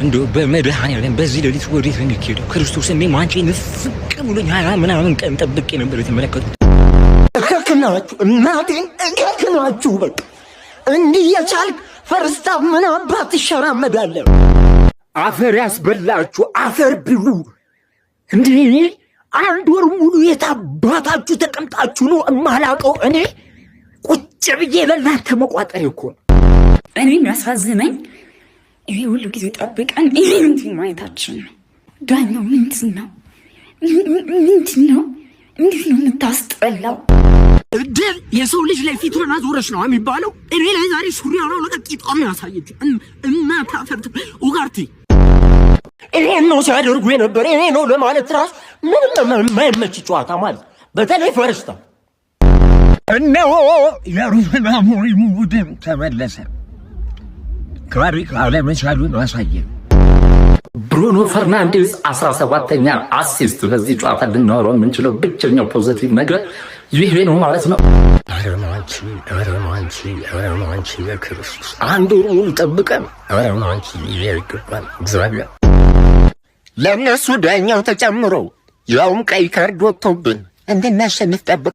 እንደው በመድኃኒዓለም በዚህ ሌሊት ወዴት ነው የሚኬደው? ክርስቶስ እኔ ማንቼ ንፍቅ ብሎኝ 20 ምናምን ቀን ጠብቄ ነበር የተመለከቱት። እከክ ናችሁ፣ እናቴን እከክ ናችሁ። በቃ እንዲህ የቻልክ first half ምን አባት ትሸራመዳለህ? አፈር ያስበላችሁ፣ አፈር ብሉ። እንዲህ አንድ ወር ሙሉ የታባታችሁ ተቀምጣችሁ ነው እማላቀው። እኔ ቁጭ ብዬ ለእናንተ መቋጠር እኮ ነው። እኔ የሚያሳዝነኝ ይሄ ሁሉ ጊዜ ጠብቀን ይሄን team ማየታችን ነው። ዳኛው ምንድን ነው? ምንድን ነው? እንዴት ነው የምታስጠላው? ድል የሰው ልጅ ላይ ፊቷን አዞረች ነው የሚባለው። እኔ ላይ ዛሬ ሱሪ ያለው ቂጧን ያሳየችው እናት አፈር ኡጋርቲ ይሄን ነው ሲያደርጉ የነበረ። ይሄ ነው ለማለት ራሱ ምንም የማይመች ጨዋታ ማለት፣ በተለይ first half። እነሆ የሩበን አሞሪሙ ቡድን ተመለሰ። ካሪክ አለመቻሉን አሳየ። ብሩኖ ፈርናንዴዝ 17ኛ assist። በዚህ ጨዋታ ልናወራው የምንችለው ብቸኛው positive ነገር ይህ ነው ማለት ነው። ኧረ ማንቺ፣ ኧረ ማንቺ፣ ኧረ ማንቺ፣ በክርስቶስ አንድ ወር ሙሉ ጠብቀን፣ ኧረ ማንቺ ይገባል እግዚአብሔር። ለእነሱ ዳኛው ተጨምሮ ያውም ቀይ ካርድ ወጥቶብን እንድናሸንፍ ጠብቅ